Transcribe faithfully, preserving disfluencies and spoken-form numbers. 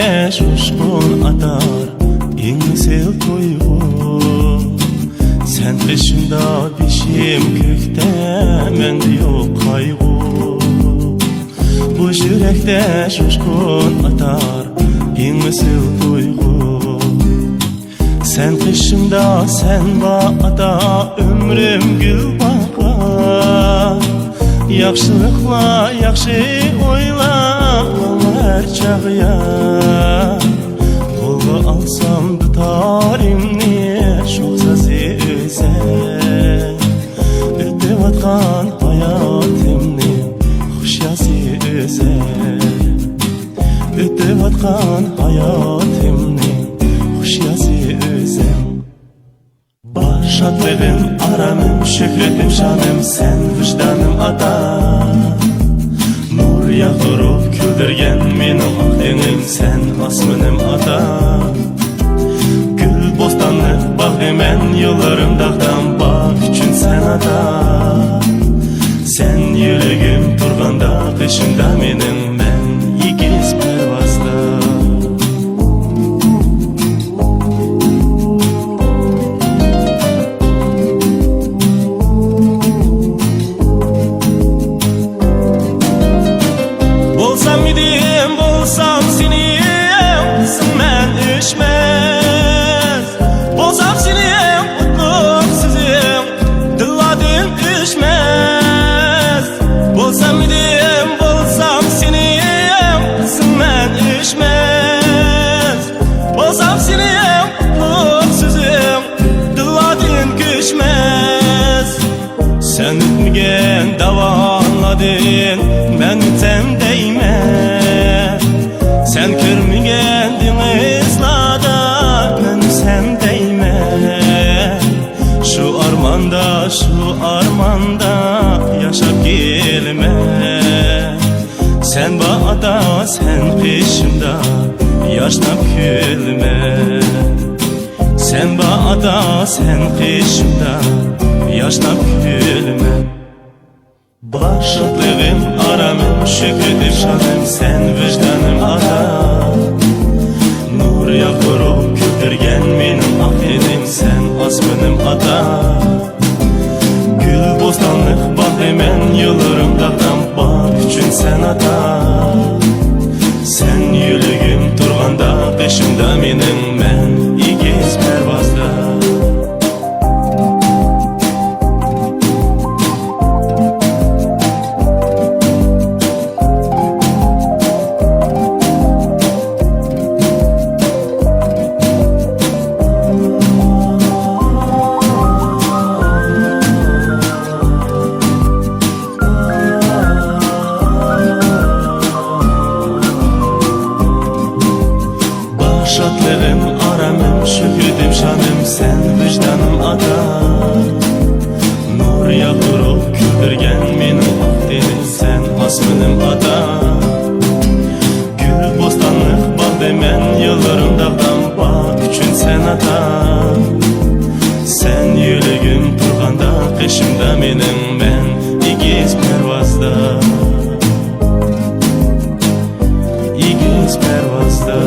ئۇچقۇن ئاتار ئېڭىسىل تۇيغۇ. سەن قېشىمدا، بېشىم كۆكتە، مەندە يوق قايغۇ. بوش يۈرەكتە ئۇچقۇن ئاتار ئېڭىسىل تۇيغۇ. سەن قېشىمدا، سەن بار ئاتا، ئۆمرۈم گۈل باغلار. ياخشىلىقلار، ياخشى ئويلار ماڭا ھەر چاغ يار. قولغا ئالسام دۇتارىمنى، شوخ سازى ئۆزەك. ئۆتۈۋاتقان ھاياتىمنى خۇش يازى ئۆزەك. ئۆتۈۋاتقان ھاياتىمنى خۇش يازى ئۆزەك. بار شادلىقىم، ئارامىم، شۆھرىتىم، شانىم، سەن ۋىجدانىم ئاتا. نۇر ياغدۇرۇپ كۈلدۈرگەن مېنىڭ ئاق تېنىم، سەن ئاسمىنىم ئاتا. گۈل بوستانلىق باغ دېمەن، يوللىرىم داغدام، باغ ئۈچۈن سەن ئاتا. سەن يۈرىكىم تۇرغاندا، قېشىمدا مېنىڭ، مەن ئېگىز پەرۋازدا. بولسام ئىدىم، بولسام سېنىڭ قىزىڭ مەن ئۆچمەس. بولسام سېنىڭ قۇتلۇق سۆزۈڭ دىللاردىن ئۆچمەس. بولسام ئىدىم، بولسام سېنىڭ قىزىڭ مەن ئۆچمەس. بولسام سېنىڭ قۇتلۇق سۆزۈڭ دىللاردىن ئۆچمەس. سەن ئۆتمىگەن داۋانلاردىن مەن ئۆتسەم دەيمەن. سەن كۆرمىگەن دېڭىزلاردا مەن ئۈزسەم دەيمەن. شۇ ئارماندا، شۇ ئارماندا ياشاپ كېلىمەن. سەن بار ئاتا، سەن قېشىمدا، ياشناپ كۈلىمەن. سەن بار ئاتا، سەن قېشىمدا، ياشناپ كۈلىمەن. بار شادلىقىم، ئارامىم، شۆھرىتىم، شانىم، سەن ۋىجدانىم ئاتا. نۇر ياغدۇرۇپ كۈلدۈرگەن مېنىڭ ئاق تېنىم، سەن ئاسمىنىم ئاتا. گۈل بوستانلىق باغ دېمەن، يوللىرىم داغدام، باغ ئۈچۈن سەن ئاتا. سەن يۈرىكىم تۇرغاندا، قېشىمدا مېنىڭ، مەن ئېگىز پەرۋازدا. بار شادلىقىم، ئارامىم، شۆھرىتىم، شانىم، سەن ۋىجدانىم ئاتا. نۇر ياغدۇرۇپ كۈلدۈرگەن مېنىڭ ئاق تېنىم، سەن ئاسمىنىم ئاتا. گۈل بوستانلىق باغ دېمەن، يوللىرىم داغدام، باغ ئۈچۈن سەن ئاتا. سەن يۈرىكىم تۇرغاندا، قېشىمدا مېنىڭ، مەن ئېگىز پەرۋازدا. ئېگىز پەرۋازدا.